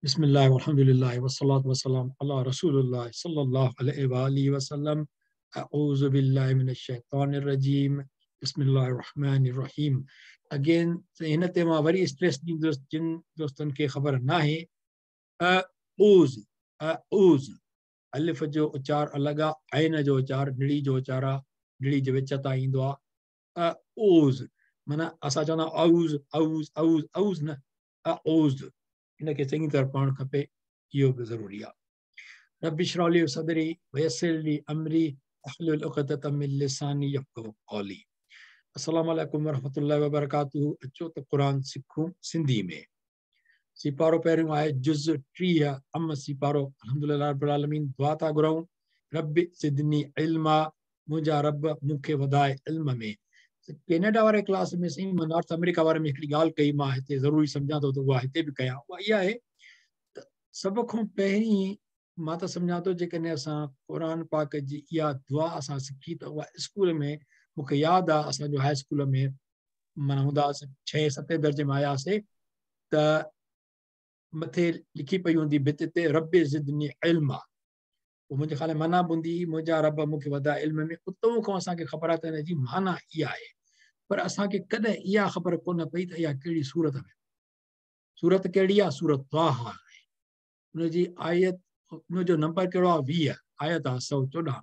बिस्मिल्लाह वल्हम्दुलिल्लाह वस्सलातु वस्सलाम अला रसूलिल्लाह सल्लल्लाहु अलैहि व आलिहि वसल्लम। अऊज़ु बिल्लाहि मिनश शैतानिर रजीम। बिस्मिल्लाहिर रहमानिर रहीम। अगेन हिन ते मां वरी स्ट्रेस ॾींदुसि जिन दोस्तनि खे ख़बर नाहे। अऊज़, अऊज़ अलिफ जो उचार अलॻि आहे, ऐन जो उचार निड़ी जो उचार आहे, निड़ी जे विच तां ईंदो आहे। अऊज़ माना असां चवंदा आहियूं अऊज़ अऊज़ अऊज़ अऊज़ न, अऊज़। हिनखे चङी तरह पढ़णु खपे, इहो बि ज़रूरी आहे। रब्बि इश्रह ली सदरी वयस्सिर ली अमरी अहलुल उक़दतम मिन लिसानी यफ़क़हू क़ौली। अस्सलामु अलैकुम वरहमतुल्लाहि वबरकातुहू। अचो त क़ुरान सिखूं सिंधी में। सिपारो पहिरियों आहे जुज़ 30 अम सिपारो। अल्हम्दुलिल्लाह रब्बिल आलमीन। दुआ था घुरूं, रब्बि ज़िदनी इल्मा, मुंहिंजा रब मूंखे वधाए इल्म में। कैनेडा वारे क्लास में सही नॉर्थ अमेरिका वारे में हिकिड़ी ॻाल्हि कई, मां हिते ज़रूरी सम्झां थो त उहा हिते बि कयां। उहा इहा आहे त सभ खां पहिरीं मां त सम्झां थो जेकॾहिं असां क़ुरान पाक जी इहा दुआ असां सिखी त उहा स्कूल में मूंखे यादि आहे, असांजो हाई स्कूल में माना हूंदा हुआसीं 6 7 दर्जे में आयासीं त मथे लिखी पई हूंदी भित ते रब्बि ज़िदनी इल्मा। पोइ मुंहिंजे ख़्याल में माना बि हूंदी मुंहिंजा रब मूंखे वधाए इल्म में। उतां खां असांखे ख़बर आहे त हिन जी माना इहा आहे, पर असांखे कॾहिं इहा ख़बर कोन पई त इहा कहिड़ी सूरत में, सूरत कहिड़ी आहे? सूरत त्वाहा आहे। हुनजी आयत, हुनजो नंबर कहिड़ो आहे? 20। आयत आहे 114।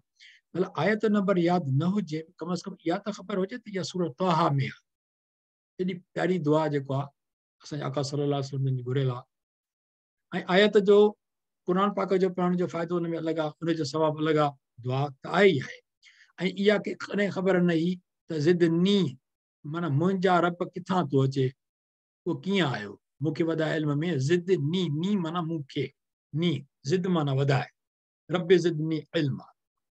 भला आयत नंबर यादि न हुजे, कम अज़ कम इहा त ख़बर हुजे त इहा सूरत त्वाहा में आहे। एॾी प्यारी दुआ जेको आहे असांजे आका सल्लल्लाहु अलैहि वसल्लम जी घुरियल आहे। ऐं आयत जो क़ुरान पाक जो पढ़ण जो फ़ाइदो हुन में अलॻि आहे, हुनजो सवाबु अलॻि आहे, दुआ त आहे ई आहे। ऐं इहा कॾहिं ख़बर न हुई त ज़िदनी माना मुंहिंजा रब किथां थो अचे, उहो कीअं आयो, मूंखे वधाए इल्म में। ज़िदनी, नी माना मूंखे, नी ज़िद माना वधाए, रब ज़िदनी इल्मा।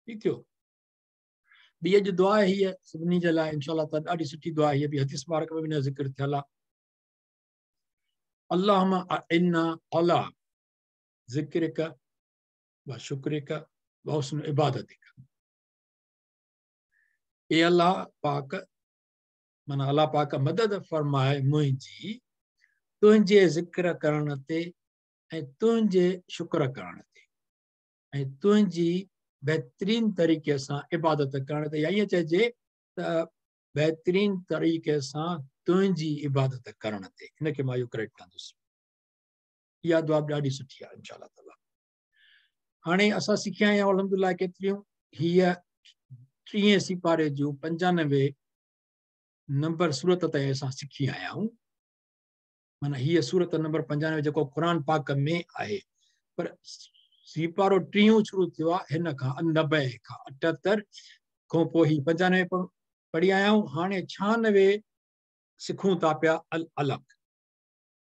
ठीकु थियो। ॿी अॼु दुआ आहे हीअ सभिनी जे लाइ इंशाअल्लाह ताला ॾाढी सुठी दुआ आहे। हीअ बि हदीस मुबारक में बि हिन ज़िक्र थियल आहे। अल्लाहुम्मा अइन्ना अला ज़िक्रिक व शुक्रिक व हुस्न इबादतिक। ए अल्लाह पाक, माना अल्लाह पाक मदद फरमाए मुंहिंजी तुंहिंजे ज़िक्र करण ते ऐं तुंहिंजे शुक्र करण ते ऐं तुंहिंजी बहितरीन तरीक़े सां इबादत करण ते, या ईअं चइजे त बहितरीन तरीक़े सां तुंहिंजी इबादत करण ते। हिनखे मां इहो करेक्ट कंदुसि। इहा दुआ बि ॾाढी सुठी आहे इंशाअल्लाह ताला। हाणे असां सिखिया आहियूं अल्हम्दुलिल्लाह केतिरियूं। हीअ 30 सिपारे जूं 95 नंबर सूरत ताईं असां सिखी आया आहियूं। माना हीअ सूरत नंबर 95 जेको क़ुरान पाक में आहे, पर सिपारो 30 शुरू थियो आहे हिन खां 90 खां 78 खां पोइ ही 95 पढ़ी आया आहियूं। हाणे 96 सिखूं था पिया अल अलक़।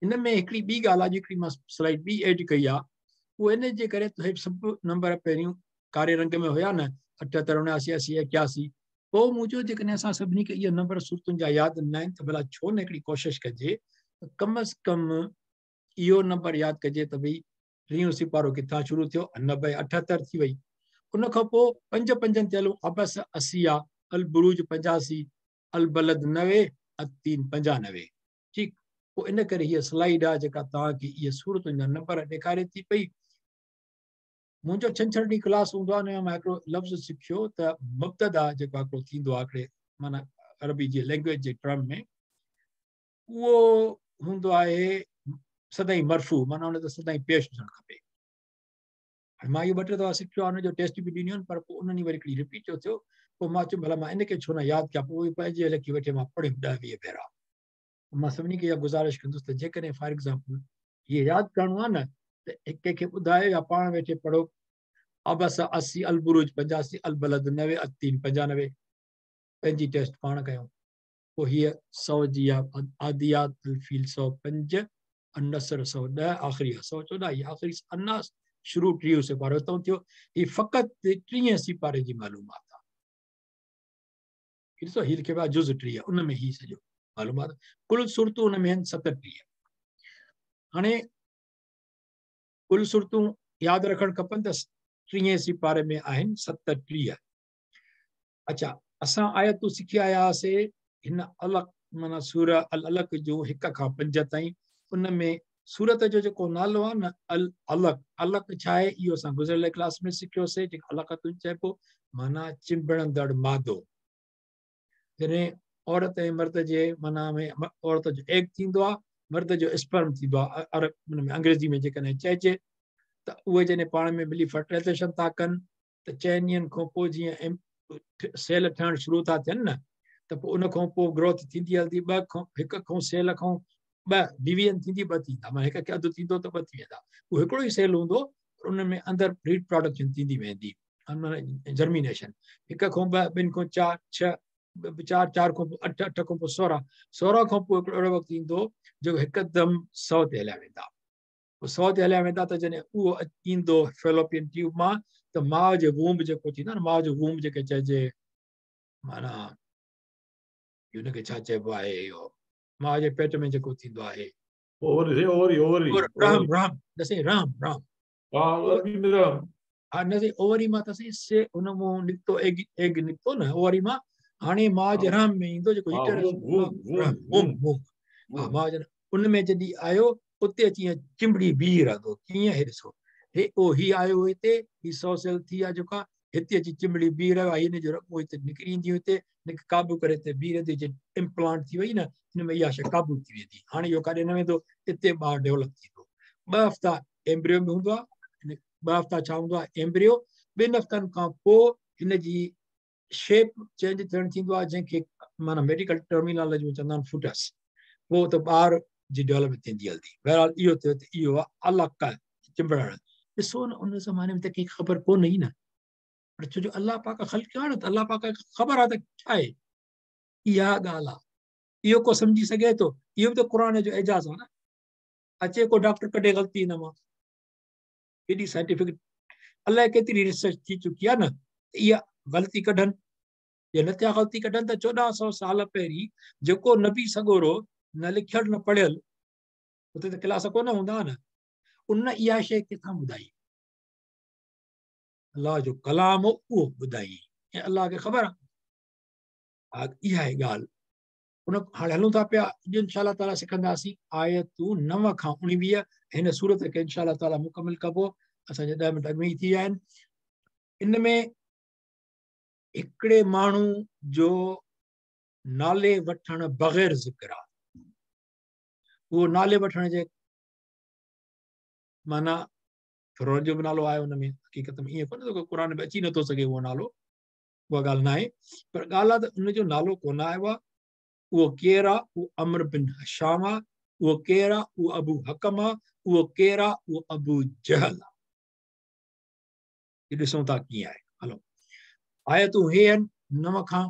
हिन में हिकिड़ी ॿी ॻाल्हि आहे, हिकिड़ी मां स्लाइड ॿी एड कई आहे, उहो इन जे करे त हे सभु नंबर पहिरियों कारे रंग में हुया न, 78 79 80 81। पोइ मूं चयो जेकॾहिं असां सभिनी खे इहे नंबर सूरतुनि जा यादि न आहिनि त भला छो न हिकिड़ी कोशिशि कजे त कम अज़ कम इहो नंबर यादि कजे त भई 30 सिपारो किथां शुरू थियो, 90 78 थी वई। उन खां पोइ 5 5 ते हलूं, अबस 80 आहे, अल बुरूज 85, अल बलद 90, अतीन 95। ठीकु, पोइ इन करे हीअ स्लाइड आहे जेका तव्हांखे इहे सूरतुनि जा नंबर ॾेखारे थी पई। मुंहिंजो छंछर ॾींहुं क्लास हूंदो आहे, हुन में मां हिकिड़ो लफ़्ज़ सिखियो त मुब्तदा जेको हिकिड़ो थींदो आहे हिकिड़े माना अरबी जे लैंग्वेज जे टर्म में, उहो हूंदो आहे सदाईं मरफ़ू, माना हुन ते सदाईं पेश हुजणु खपे। हाणे मां इहो ॿ टे दफ़ा सिखियो आहे, हुनजो टेस्ट बि ॾिनियूं आहिनि, पर पोइ उन्हनि ॾींहुं वरी हिकिड़ी रिपीट जो थियो, पोइ मां चयो भला मां इन खे छो न यादि कयां। पोइ पंहिंजे लिखी वेठे मां पढ़ियुमि 10-20 भेरा। मां सभिनी खे इहा गुज़ारिश कंदुसि त जेकॾहिं फॉर एग्ज़ाम्पल हीअ यादि करिणो आहे न त कंहिंखे ॿुधायो या पाण वेठे पढ़ो। अबस 80, अल बुरूज 85, अल बलद 90, अतीन 95, पंहिंजी टेस्ट पाण कयूं। पोइ हीअ 100 जी आहे, आदियात अल फील 105, नसर 110, आख़िरी आहे 114। हीअ आख़िरी अनास शुरू 30 सिपारो हितां थियो। हीअ फ़क़ति 30 सिपारे जी मालूमात आहे। ॾिसो हीअ लिखियो आहे जुज़ 30, उन में हीअ सॼो मालूमात, कुल सूरतूं हुन में आहिनि 37। हाणे कुल सूरतूं यादि रखणु खपनि त 30 सिपारे में आहिनि 37। अच्छा, असां आयतूं सिखी आया हुआसीं हिन अलक़ माना सूरह अल अलक़ जो 1 खां 5 ताईं, उन में सूरत जो जेको नालो आहे न अल अलक। अलक छा आहे इहो असां गुज़िरियल क्लास में सिखियोसीं, जेको अलक़तुन चइबो माना चिंबड़ंदड़ मादो। जॾहिं औरत ऐं मर्द जे माना में औरत जो एग थींदो आहे, मर्द जो स्पर्म थींदो आहे, अरब हुन में अंग्रेज़ी में जेकॾहिं चइजे त उहे जॾहिं पाण में मिली फर्टिलाइज़ेशन था कनि त 4 ॾींहनि खां पोइ जीअं सेल ठहणु शुरू था थियनि न, त पोइ उन खां पोइ ग्रोथ थींदी हलंदी। ॿ खां हिकु खां सेल खां ॿ डिवीजन थींदी, ॿ थींदा, माना हिक खे अधु थींदो त ॿ थी वेंदा। उहो हिकिड़ो ई सेल हूंदो पर उन में अंदरि रिप्रोडक्शन थींदी वेंदी, माना जर्मिनेशन। हिक खां ॿ, ॿिनि खां 4, 6, 4, 4 खां पोइ 8, 8 खां पोइ 16, 16 खां पोइ हिकिड़ो अहिड़ो वक़्तु ईंदो जेको हिकदमि 100 ते हलिया वेंदा। पोइ 100 ते हलिया वेंदा त जॾहिं उहो ईंदो फेलोपियन ट्यूब मां त माउ जे वूम्ब जेको थींदो आहे न, माउ जो वूम्ब जेके चइजे माना हुनखे छा चइबो आहे, इहो माउ जे पेट में जेको थींदो आहे ओवरी, ओवरी, ओवरी, रहम, रहम, न सही, रहम, रहम। हा, न सही, ओवरी मां त सही से हुन मां निकितो एग, एग निकितो न ओवरी मां, हाणे माउ जे रहम में ईंदो जेको यूटेरस, वूम्ब, वूम्ब। हा, माउ जे उन में जॾहिं आयो उते अची ईअं चिंबड़ी बीह रहंदो। कीअं? हे ॾिसो, हे ओ ही आयो हिते, ही 100 सेल थी आहे जेका, हिते अची चिंबड़ी बीह रहियो आहे, हिन जो रॻूं हिते निकिरी ईंदियूं, हिते हिनखे क़ाबू करे हिते बीह रहंदी, जे इम्प्लांट थी वई न, हिन में इहा शइ क़ाबू थी वेंदी। हाणे इहो काॾे न वेंदो, हिते ॿार डेवलप थींदो। 2 हफ़्ता एम्ब्रियो में हूंदो आहे, 2 हफ़्ता छा हूंदो आहे एम्ब्रियो। 2 हफ़्तनि खां पोइ हिन जी शेप चेंज थियणु थींदो आहे, जंहिंखे माना मेडिकल टर्मिनोलॉजी में चवंदा आहिनि फुटस। पोइ त ॿार जी डेवलपमेंट थींदी हलंदी। बहरहाल इहो थियो त इहो आहे अलक़ चिंबड़णु। ॾिसो न, उन ज़माने में त कंहिंखे ख़बर कोन हुई न, पर छो जो अलाह पाक ख़ल्कियो आहे न, त अलाह पाक खे ख़बर आहे त छा आहे। इहा ॻाल्हि आहे, इहो को सम्झी सघे थो? इहो बि त क़ुर जो एजाज़ आहे न। अचे को डॉक्टर कढे ग़लती हिन मां, एॾी साइंटिफिक अलाए केतिरी रिसर्च थी चुकी आहे न, त इहा ग़लती कढनि या न थिया ग़लती कढनि त 1400 साल पहिरीं जेको नबी सॻोरो न लिखियल न पढ़ियल, उते त क्लास कोन हूंदा हुआ न, उन इहा शइ किथां ॿुधाई? अलाह जो कलाम हो उहो ॿुधाई, ऐं अलाह खे ख़बर आहे। हा, इहा आहे ॻाल्हि। उन हाणे हलूं था पिया, अॼु इनशा ताला सिखंदासीं आयतूं 9 खां 19। हिन सूरत खे इनशा ताला मुकमिल कबो। असांजा 10 मिंट अॻु में ई थी विया आहिनि। इन में हिकिड़े माण्हू जो नाले वठण बग़ैर ज़िक्र आहे, उहो नाले वठण जे माना फिरौन जो बि नालो आयो हुन में। हक़ीक़त में ईअं कोन्हे त क़ुर में अची नथो सघे उहो नालो, उहा ॻाल्हि न आहे, पर ॻाल्हि आहे त उनजो नालो कोन आयो आहे। उहो केरु आहे? उहो अमर बिन हशाम आहे। उहो केरु आहे? उहो अबू हकम आहे। उहो केरु आहे? उहो अबू जहल आहे। ॾिसूं था कीअं आहे। हलो, आयतूं हे आहिनि 9 खां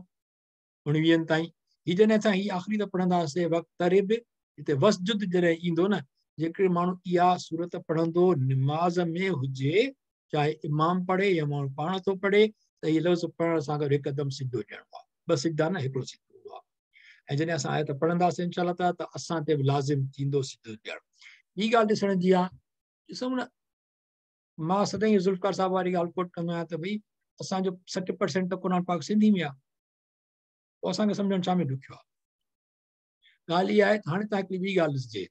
19 ताईं। हीअ जॾहिं असां हीअ आख़िरी दफ़ो पढ़ंदासीं वक़्तरिब, हिते वसजुद जॾहिं ईंदो न, जेकॾहिं माण्हू इहा सूरत पढ़ंदो निमाज़ में हुजे, चाहे इमाम पढ़े या माण्हू पाण थो पढ़े, त इहे लफ़्ज़ पढ़ण सां गॾु हिकदमि सिधो ॾियणो आहे। ॿ सिधा न, हिकिड़ो सिधो हूंदो आहे। ऐं जॾहिं असां आयत पढ़ंदासीं इंशा ताला त असां ते बि लाज़िम थींदो सिधो ॾियणु। ॿी ॻाल्हि ॾिसण जी आहे, ॾिसूं न, मां सदाईं ज़ुल्फ़कार साहिब वारी ॻाल्हि कोट कंदो आहियाँ त भई असांजो 60% त क़ुर पाक सिंधी में आहे, पोइ असांखे सम्झणु छा में ॾुखियो आहे। ॻाल्हि इहा आहे त हाणे तव्हां हिकिड़ी ॿी ॻाल्हि ॾिसजे।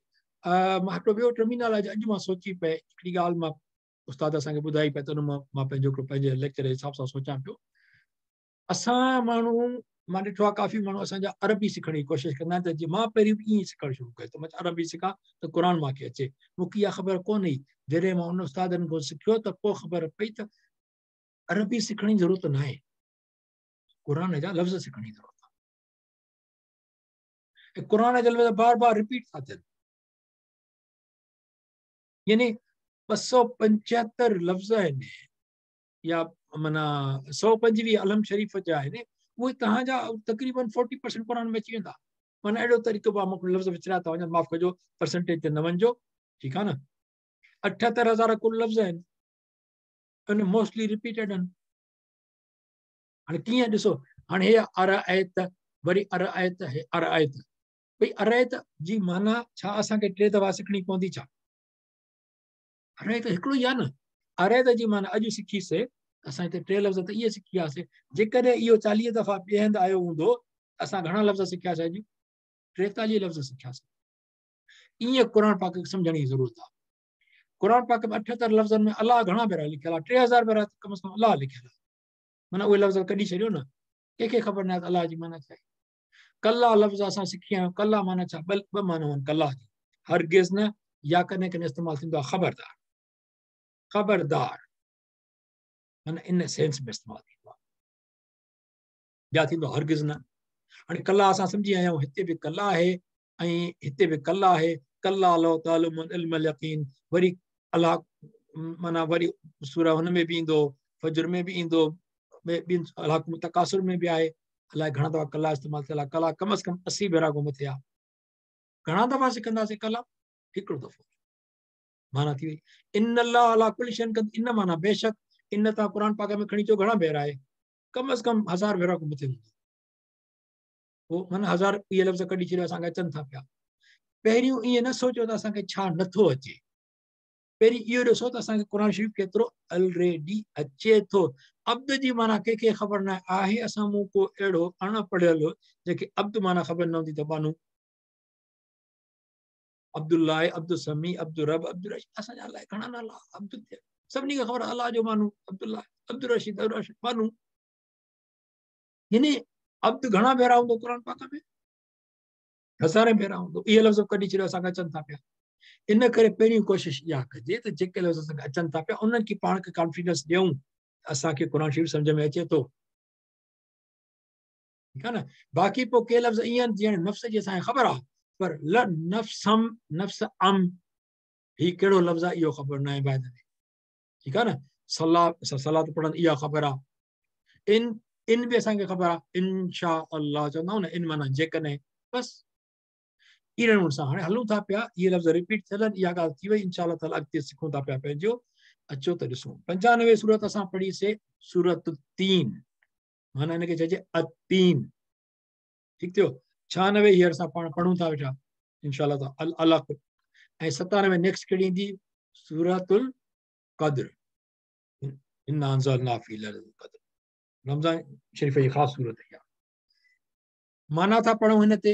मां हिकिड़ो ॿियो टर्मिनोलॉजी अॼु मां सोची पई, हिकिड़ी ॻाल्हि मां उस्ताद असांखे ॿुधाई पई त उन मां मां पंहिंजो हिकिड़ो पंहिंजे लेक्चर जे हिसाब सां सोचां पियो। असां माण्हू, मां ॾिठो आहे काफ़ी माण्हू असांजा अरबी सिखण जी कोशिशि कंदा आहिनि, त जीअं मां पहिरीं बि ईअं सिखणु शुरू कयो त मां अरबी सिखां त क़ुर मूंखे अचे। मूंखे इहा ख़बर कोन हुई, जॾहिं मां उन उस्तादनि खां सिखियो त पोइ ख़बर पई त अरबी सिखण जी ज़रूरत न आहे, क़ुर जा लफ़्ज़ सिखण जी ज़रूरत आहे। ऐं क़ुर जा लफ़्ज़ बार बार रिपीट था थियनि, यानी 275 लफ़्ज़ आहिनि या माना 125 अलम शरीफ़ जा आहिनि, उहे तव्हांजा तक़रीबन 40% क़ुर में अची वेंदा। माना अहिड़ो तरीक़ो आहे, मूंखे लफ़्ज़ विसरिया था वञनि, माफ़ कजो, परसेंटेज ते न वञिजो, ठीकु आहे न। 78,000 कुल लफ़्ज़ आहिनि, उन मोस्टली रिपीटेड आहिनि। हाणे कीअं ॾिसो, हाणे हे अर आयत, वरी अर आयत, हे अर आयत, भई अर आयत जी माना छा असांखे 3 दफ़ा सिखणी पवंदी छा? अर आयत हिकिड़ो ई आहे न। अर आयत जी माना अॼु सिखीसीं, असां हिते 3 लफ़्ज़ त इहे सिखी वियासीं। जेकॾहिं इहो 40 दफ़ा ॿिए हंधि आयो हूंदो, असां घणा लफ़्ज़ सिखियासीं? अॼु 43 लफ़्ज़ सिखियासीं। ईअं क़ुरान पाक खे सम्झण जी ज़रूरत आहे। क़ुरान पाक में 78 लफ़्ज़नि में अलाह घणा भेरा लिखियलु आहे, 3000 भेरा कम अज़ कम अलाह लिखियलु आहे। माना उहे लफ़्ज़ कढी छॾियो न, कंहिंखे ख़बर न आहे त अलाह जी माना छा आहे। कला लफ़्ज़ असां सिखी आया आहियूं, कला माना छा? ॿ माना आहिनि कला जी, हरगिज़ न या कॾहिं कॾहिं इस्तेमालु थींदो आहे ख़बरदार। ख़बरदार माना इन सेंस में इस्तेमालु थींदो आहे, या थींदो हरगिज़ न। हाणे कला असां सम्झी आया आहियूं, हिते बि कला आहे ऐं हिते बि कला आहे। कला लो तालुम इल्म यकीन, वरी अलाह माना वरी सूरा हुन में बि ईंदो, फजर में बि ईंदो, ॿिनि अलाह तकासुर में बि आहे। अलाए घणा दफ़ा कला इस्तेमालु थियल आहे। कला कम अज़ कम 80 भेरा खां मथे आहे। घणा दफ़ा सिखंदासीं कला? हिकिड़ो दफ़ो माना थी वई। इन अल्लाह अला कुल शैइन क़दीर, इन माना बेशक, इन तव्हां क़ुरान पाक में खणी अचो घणा भेरा आहे, कम अज़ कम 1000 भेरा खां मथे हूंदो। पोइ माना 1000 इहे लफ़्ज़ कढी छॾियो, असांखे अचनि था पिया। पहिरियों ईअं न सोचो त असांखे छा नथो अचे, पहिरीं इहो ॾिसो त असांखे क़ुरान शरीफ़ केतिरो ऑलरेडी अचे थो। अब्द जी माना कंहिंखे ख़बर न आहे, असां मूं को अहिड़ो अण पढ़ियल जंहिंखे अब्द माना ख़बर न हूंदी त बानू अब्दुल्ला, अब्दुल समी, अब्दुल रब, अब्दुल रशीद, असांजा अलाए घणा नाला अब्दुल थिया, सभिनी खे ख़बर अलाह जो मानू अब्दुल्ला, अब्दुल रशीद, अब्दुल रशीद मानू। यानी अब्द घणा भेरा हूंदो क़ुरान पाक में, हज़ारे भेरा हूंदो। इहे लफ़्ज़ कढी छॾियो असांखे अचनि था पिया। इन करे पहिरीं कोशिशि इहा कजे त जेके लफ़्ज़ असांखे अचनि था पिया उन्हनि खे पाण खे कॉन्फिडेंस ॾियूं, असांखे क़ुरान शरीफ़ सम्झ में अचे थो, ठीकु आहे न। बाक़ी पोइ के लफ़्ज़ ईअं आहिनि जीअं नफ़्स जी असांखे ख़बर आहे, पर ल नफ़्सम नफ़्स अम हीउ कहिड़ो लफ़्ज़ आहे इहो ख़बर न आहे बाद में, ठीकु आहे न। सलाह असां सलाह त पढ़ंदा इहा ख़बर आहे, इन इन बि असांखे ख़बर आहे, इनशा अल्लाह चवंदा आहियूं न, इन माना जेकॾहिं, बसि इहे नमूने सां हाणे हलूं था पिया। इहे लफ़्ज़ रिपीट थियल आहिनि, इहा ॻाल्हि थी वई। इनशा अल्लाह ताला अॻिते सिखूं था पिया पंहिंजो। अचो त ॾिसूं 95 सूरत असां पढ़ीसीं, सूरत 3 माना हिनखे चइजे अतीन, ठीकु थियो। 96 हींअर असां पाण पढ़ूं था वेठा इनशा अल्लाह ताला अल अलक़, ऐं 97 नेक्स्ट कहिड़ी ईंदी? सूरतुल क़द्र, इन्ना अंज़लना फ़ी लैलतिल क़द्र, रमज़ान शरीफ़ जी ख़ासि सूरत आहे। माना था पढ़ूं हिन ते,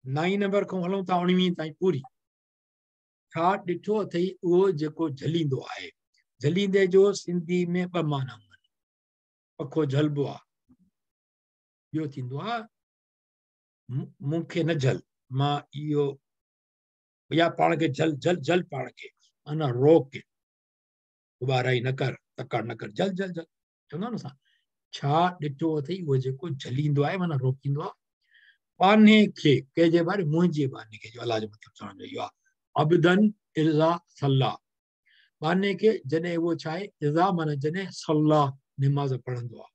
9 नंबर खां हलूं था 19 ताईं पूरी। छा ॾिठो अथई उहो जेको झलींदो आहे? झलींदे जो सिंधी में ॿ माना आहिनि, पखो झलबो आहे, ॿियो थींदो आहे मूंखे न झल, मां इहो या पाण खे झल झल झल पाण खे, माना रोक, उबाराई न कर, तकड़ न कर, झल झल झल चवंदा न असां। छा ॾिठो अथई उहो जेको झलींदो आहे, माना रोकींदो आहे बाने खे, कंहिंजे बारे? मुंहिंजे बाने खे, जो अलाह जो मतिलबु चवण जो इहो आहे। अब्दन इज़ा सल्ला, बाने खे जॾहिं उहो छा आहे, इज़ा माना जॾहिं, सल्ला निमाज़ पढ़ंदो आहे।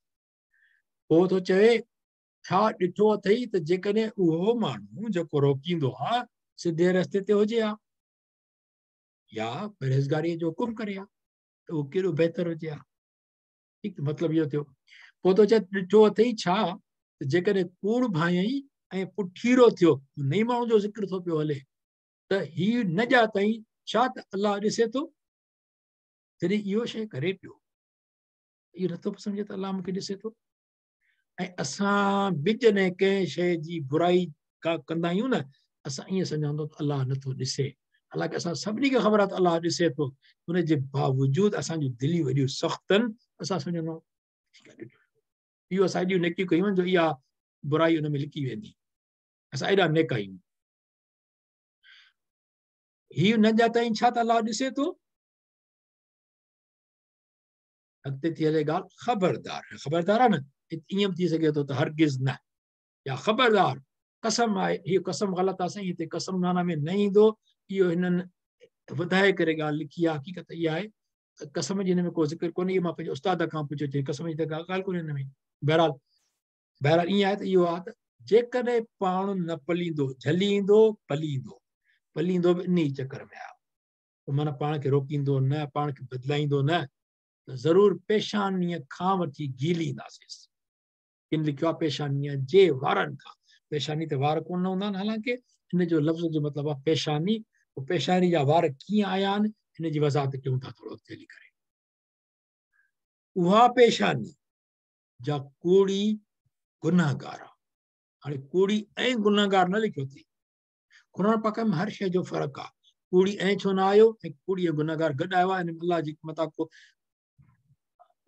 पोइ थो चवे छा ॾिठो अथई त जेकॾहिं उहो माण्हू जेको रोकींदो आहे सिधे रस्ते ते हुजे हा या परहेज़गारीअ जो हुकुम करे हा त उहो केॾो बहितर हुजे हा, ठीकु। मतिलबु इहो थियो। पोइ थो चए ॾिठो अथई छा त जेकॾहिं कूड़ भांयई ऐं पुठीरो थियो, उन ई माण्हू जो ज़िक्र थो पियो हले, त हीउ न ॼातई छा त अलाह ॾिसे थो। जॾहिं इहो शइ करे पियो, इहो नथो सम्झे त अलाह मूंखे ॾिसे थो। ऐं असां बि जॾहिं कंहिं शइ जी बुराई का कंदा आहियूं न, असां ईअं सम्झंदो त अलाह नथो ॾिसे, हालांकि असां सभिनी खे ख़बर आहे त अलाह ॾिसे थो, हुनजे बावजूद असांजूं दिलियूं एॾियूं सख़्तु आहिनि, असां सम्झंदा ठीकु आहे, इहो असां एॾियूं नेकियूं कयूं आहिनि जो इहा बुराई हुन में लिकी वेंदी, असां एॾा नेक आहियूं। हीउ न ॼातई छा त अलाह ॾिसे थो। अॻिते थी हले ॻाल्हि, ख़बरदार, ख़बरदार आहे न, ईअं बि थी सघे थो त हरगिज़ न, या ख़बरदार कसम आहे, इहो कसम ग़लति आहे साईं, हिते कसम माना में न ईंदो, इहो हिननि वधाए करे ॻाल्हि लिखी आहे। हक़ीक़त इहा आहे कसम जी हिन में को ज़िक्र कोन्हे, इहो मां पंहिंजे उस्ताद खां पुछियो, चई कसम जी त ॻाल्हि कोन्हे हिन में। बहरहाल बहरहाल ईअं आहे त इहो आहे त जेकॾहिं पाण न पलींदो, झलींदो पलींदो, पलींदो बि इन ई चक्कर में आहे, त माना पाण खे रोकींदो न, पाण खे बदिलाईंदो न, त ज़रूरु पेशानीअ खां वठी गीलींदासीं। किन लिखियो आहे पेशानीअ जे वारनि खां, पेशानी ते वार कोन हूंदा आहिनि, हालांकि हिन जो लफ़्ज़ जो मतिलबु आहे पेशानी, पोइ पेशानी जा वार कीअं आया आहिनि हिन जी वज़ाहत कयूं था थोरो अॻिते हली करे। उहा पेशानी जा कूड़ी गुनाहगार आहे, हाणे कूड़ी ऐं गुनाहगार न लिखियो अथई, क़ुरान पाक में हर शइ जो फ़र्क़ु आहे। कूड़ी ऐं छो न आयो ऐं कूड़ी ऐं गुनाहगार गॾु आयो आहे। अल्लाह जी मथां को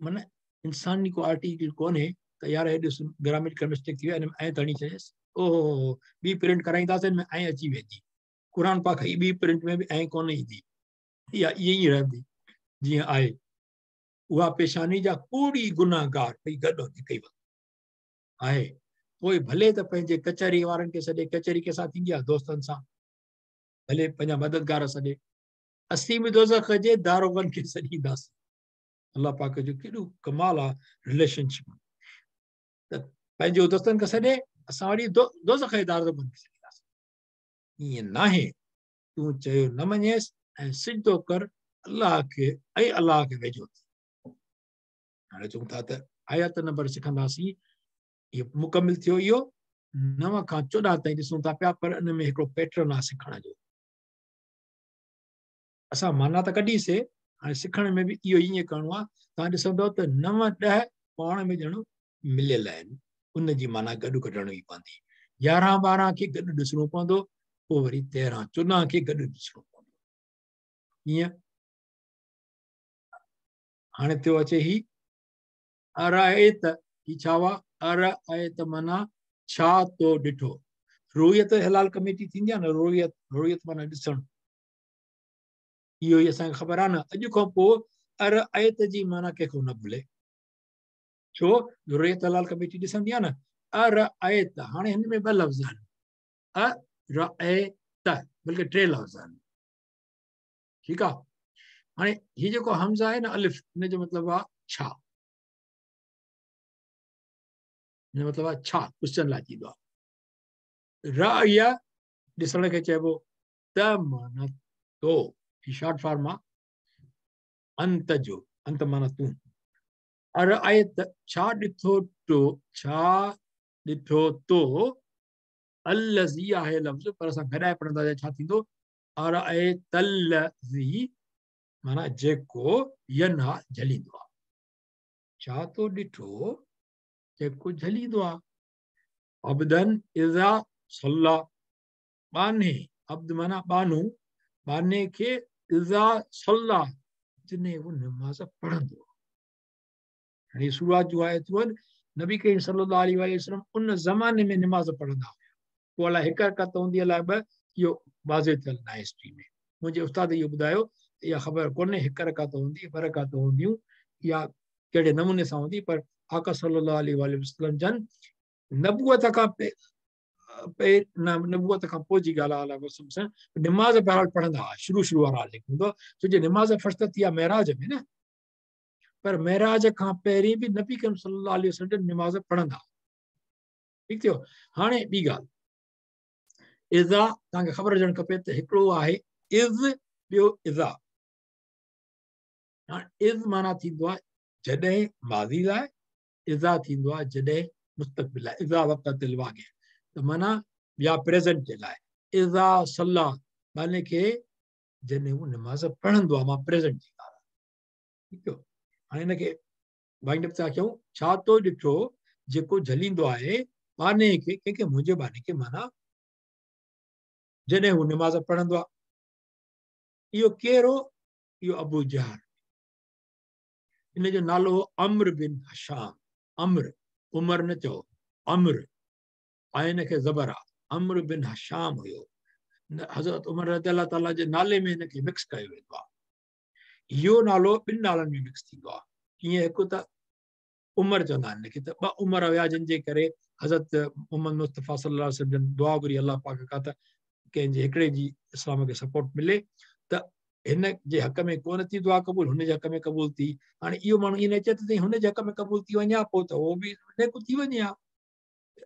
माना इंसानी को आर्टिकल कोन्हे त यार हे ॾिस ग्रामेटिकल मिस्टेक थी वई ऐं त हणी छॾियोसि। ओहो ॿी प्रिंट कराईंदासीं हिन में ऐं अची वेंदी। क़ुरान पाक जी ॿी प्रिंट में बि ऐं कोन ईंदी, इहा ईअं ई रहंदी जीअं आहे। उहा पेशानी जा कूड़ी गुनाहगार पई गॾु हिकु ई वक़्तु आहे। पोइ भले त पंहिंजे कचहरी वारनि खे सॾे, कचहरी कंहिंसां थींदी आहे? दोस्तनि सां। भले पंहिंजा मददगार सॾे, असीं बि दोज़ख जे दारोगनि खे सॾींदासीं। अलाह पाक जो केॾो कमाल आहे रिलेशनशिप। त पंहिंजो दोस्तनि खे सॾे, असां वरी दोज़ख जे दारोगनि खे सॾींदासीं। ईअं नाहे। तूं चयो न मञेसि ऐं सिजदो कर अलाह खे ऐं अलाह खे वेझो थी। हाणे चऊं था त आयत नंबर सिखंदासीं। इहो मुकमिल थियो। इहो 9 खां 14 ताईं ॾिसूं था पिया, पर इन में हिकिड़ो पैटर्न आहे सिखण जो। असां माना त कढीसीं, हाणे सिखण में बि इहो ईअं करिणो आहे। तव्हां ॾिसंदव त 9 10 पाण में ॼण मिलियल आहिनि, उनजी माना गॾु कढणी पवंदी। 11 12 खे गॾु ॾिसणो पवंदो, पोइ वरी 13 14 खे गॾु ॾिसणो पवंदो। ईअं हाणे थियो अचे ही अरअत, ही छा हुआ? अरअत माना छा तो ॾिठो। रोयत हिलाल कमेटी थींदी आहे न, रोयत, रोयत माना ॾिसणु। इहो ई असांखे ख़बर आहे न। अॼु खां पोइ अरअत जी माना कंहिंखां न भुले। छो? रोयत हिलाल कमेटी ॾिसंदी आहे न। अरअत, हाणे हिन में ॿ लफ़्ज़ आहिनि, अरअत, बल्कि टे लफ़्ज़ आहिनि। ठीकु आहे। हाणे हीउ जेको हमज़ा आहे न अलिफ, हिन जो मतिलबु आहे छा, हिन मतिलबु आहे छा, क्वेश्चन लाइ थींदो आहे। रअय ॾिसण खे चइबो, त माना तो, ही शॉर्ट फॉर्म आहे अंत जो, अंत माना तूं। अरअत छा ॾिठो तो, छा ॾिठो तो, अल्लज़ी आहे लफ़्ज़, पर असां गॾाए पढ़ंदासीं छा थींदो? अरअतल्लज़ी माना जेको यन्हा झलींदो आहे। छा तो ॾिठो जेको झलींदो आहे। अब्दन इज़ा सल्ला, बान्हे, अब्द माना बानू, बान्हे खे इज़ा सल्ला जॾहिं उहो नमाज़ पढ़ंदो आहे। हाणे शुरूआत जो आयतूं आहिनि, नबी करीम सल्लल्लाहु अलैहि वसल्लम उन ज़माने में नमाज़ पढ़ंदा हुआ। पोइ अलाए हिकु रकत हूंदी, अलाए ॿ, इहो वाज़े थियल न आहे हिस्ट्री में। मुंहिंजे उस्ताद इहो ॿुधायो त इहा ख़बर कोन्हे हिकु रकत हूंदी, ॿ रकत हूंदियूं या कहिड़े नमूने सां हूंदी, पर आका सल्लल्लाहु अलैहि वसल्लम जन नबूअत खां नबूअत खां पोइ जी ॻाल्हि आहे, नमाज़ बहरहाल पढ़ंदा हुआ। शुरू शुरू वारा जेको हूंदो, छो जो नमाज़ फ़र्स्ट थी आहे महराज में न, पर महराज खां पहिरीं बि नबी करीम सल्लल्लाहु अलैहि वसल्लम जन नमाज़ पढ़ंदा हुआ। ठीकु थियो। हाणे ॿी ॻाल्हि, इज़ा तव्हांखे ख़बर हुजणु खपे त हिकिड़ो आहे is, ॿियो इज़ा। हाणे is माना थींदो आहे जॾहिं माज़ी लाइ, इज़ा थींदो आहे जॾहिं मुस्तक़बिल लाइ। इज़ा वक़्त वाक़िआ त माना या प्रेज़ेंट जे लाइ। इज़ा सल्ला माने खे जॾहिं उहो नमाज़ पढ़ंदो आहे, मां प्रेज़ेंट जी ॻाल्हि आहे। ठीकु थियो। हाणे हिनखे वाइंड अप था कयूं। छा तो ॾिठो जेको झलींदो आहे बाने खे, कंहिंखे? मुंहिंजे बाने खे, माना जॾहिं हू नमाज़ पढ़ंदो आहे। इहो केरु हो? इहो अबू जहल। इन जो नालो हो अम्र बिन हशाम। अम्र, उमर न चओ, अम्र, ऐं हिनखे ज़बर आहे। अम्र बिन हशाम हुयो। हज़रत उमर रज़ी अल्लाह ताला जे नाले में हिनखे मिक्स कयो वेंदो आहे। इहो नालो ॿिनि नालनि में मिक्स थींदो आहे। कीअं? हिकु त उमर चवंदा आहिनि हिनखे, त ॿ उमर हुया जिन जे करे हज़रत मोहम्मद मुस्तफ़ा सल्लल्लाहु अलैहि वसल्लम जन दुआ घुरी अलाह पाक खां त कंहिंजे हिकिड़े जी इस्लाम खे सपोर्ट मिले, त हिन जे हक़ में कोन थी दुआ क़बूल, हुन जे हक़ में क़बूल थी। हाणे इहो माण्हू ईअं न चए त हुन जे हक़ में क़बूल थी वञे हा, पोइ त उहो बि नेको थी वञे हा।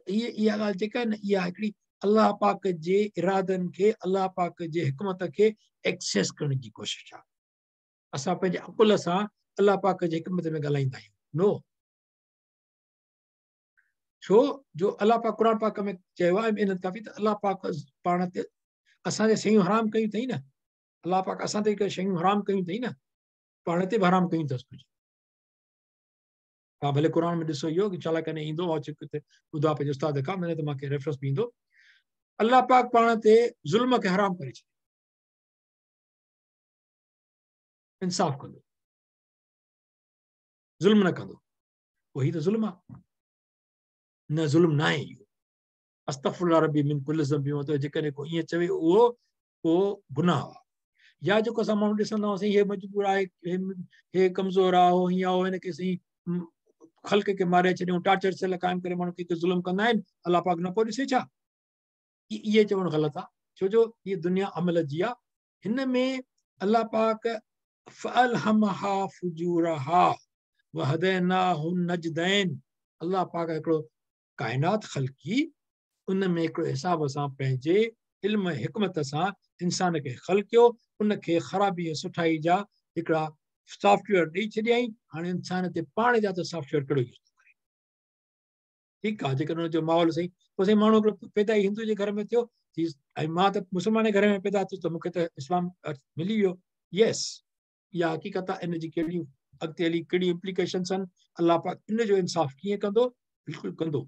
इहा इहा ॻाल्हि जेका आहे न, इहा हिकिड़ी अलाह पाक जे इरादनि खे, अलाह पाक जे हिकमत खे एक्सेस करण जी कोशिशि आहे। असां पंहिंजे अकुल सां अलाह पाक जे हिकमत में ॻाल्हाईंदा आहियूं, नो। छो जो अलाह पाक क़ुरान पाक में चयो आहे इन काफ़ी त अलाह पाक पाण ते असांजे शयूं हराम कयूं अथई न, अलाह पाक असां ते शयूं हराम कयूं अथई न, पाण ते बि हराम कयूं अथसि कुझु। तव्हां भले क़ुरान में ॾिसो इहो, इंशाअल्लाह कॾहिं ईंदो, मां ॿुधो आहे पंहिंजे उस्ताद खां, मैंने त मूंखे रेफरेंस बि ईंदो। अलाह पाक पाण ते ज़ुल्म खे हराम करे छॾियो, इंसाफ़ कंदो, ज़ुल्म न कंदो। पोइ हीउ त ज़ुल्म आहे न, ज़ुल्म न आहे इहो। अस्तग़फिरुल्लाह रब्बी मिन कुल्लि ज़ंबि, त जेकॾहिं को ईअं चवे उहो को गुनाह आहे। या जेको असां माण्हू ॾिसंदा हुआसीं, हे मजबूर आहे, हे कमज़ोर आहे, हो हीअं आहे, हिनखे साईं ख़ल्क खे मारे छॾियूं, टार्चर सेल क़ाइमु करे माण्हू खे ज़ुल्म कंदा आहिनि, अलाह पाक न पियो ॾिसे छा? इहे चवणु ग़लति आहे, छो जो हीअ दुनिया अमल जी आहे। हिन में अलाह पाक फ़अल्हमहा फुजूरहा वहदैनाहु नजदैन, अलाह पाक हिकिड़ो काइनात ख़लकी, उन में हिकिड़ो हिसाब सां पंहिंजे इल्म ऐं हिकमत सां इंसान खे ख़लकियो, उनखे ख़राबी ऐं सुठाई जा हिकिड़ा सॉफ्टवेयर ॾेई छॾियईं। हाणे इंसान ते पाण जा त सॉफ्टवेयर कहिड़ो यूज़ थो करे। ठीकु आहे, जेकॾहिं हुनजो माहौल सही, पोइ साईं माण्हू हिकिड़ो पैदा ई हिंदू जे घर में थियो, ऐं मां त मुस्लमान जे घर में पैदा थियुसि त मूंखे त इस्लाम मिली वियो। येस, इहा हक़ीक़त आहे। इन जी कहिड़ियूं अॻिते हली कहिड़ियूं इम्प्लीकेशन्स आहिनि, अलाह पाक इन जो इंसाफ़ कीअं कंदो? बिल्कुलु कंदो।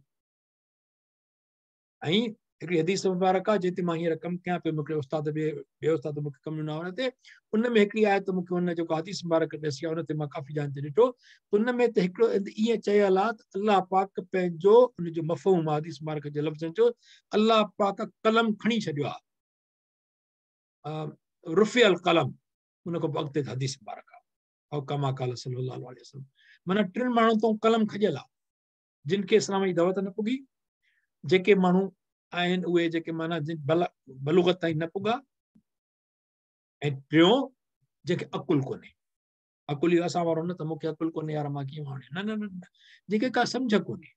ऐं हिकिड़ी हदीस मुबारक आहे, जंहिं ते मां हींअर कमु कयां पियो, मूंखे उस्ताद ॿिए उस्ताद मूंखे कमु ॾिनो आहे हुन ते, उन में हिकिड़ी आहे त मूंखे हुन जेको हदीस मुबारक ॾिसी आहे उन ते मां काफ़ी जाइनि ते ॾिठो। उन में त हिकिड़ो ईअं चयल आहे त अलाह पाक पंहिंजो उनजो मफ़हूम आहे हदीस मुबारक जे लफ़्ज़नि जो, अलाह पाक कलम खणी छॾियो आहे, रुफ़ियल कलम, उन खां पोइ अॻिते हदीस मुबारक आहे, ऐं कमा क़ाल सल्लल्लाहु अलैहि वसल्लम। माना टिनि माण्हुनि तो कलम खॼियल आहे, जिन खे इस्लाम जी दावत न पुॻी, जेके माण्हू आहिनि उहे जेके माना बलूगत ताईं न पुॻा, ऐं टियों जंहिंखे अकुल कोन्हे। अकुल इहो असां वारो न त मूंखे अकुल कोन्हे यार मां कीअं हाणे, न न न, जंहिंखे का सम्झ कोन्हे,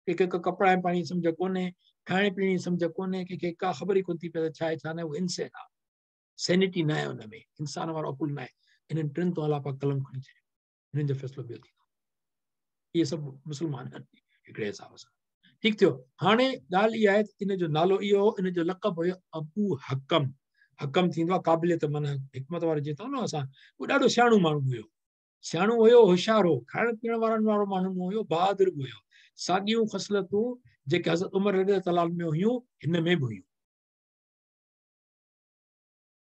कंहिंखे का कपिड़ा ऐं पाणी जी सम्झ कोन्हे, खाइण पीअण जी सम्झ कोन्हे, कंहिंखे का ख़बर ई कोन थी पए त छा आहे छा न आहे, उहो इंसान आहे, सैनिटी न आहे हुन में, इंसान वारो अकुल न आहे। इन्हनि टिनि तो अलाह पाक कलम खणी छॾियो, हिननि जो फ़ैसिलो ॿियो थींदो। इहे सभु मुस्लमान आहिनि हिकिड़े हिसाब सां। ठीकु थियो। हाणे ॻाल्हि इहा आहे त इन जो नालो इहो हो, इन जो लक़ब हुयो अबू हकम। हकम थींदो आहे क़ाबिलियत, माना हिकमत वारो जीअं न असां, उहो ॾाढो सियाणो माण्हू हुयो, सियाणो हुयो, होशियार हो, खाइण पीअण वारनि वारो माण्हू न हुयो, बहादुर बि हुयो। साॻियूं ख़सलतूं जेके हज़रत उमर रज़ी अल्लाह में हुयूं, हिन में बि हुयूं।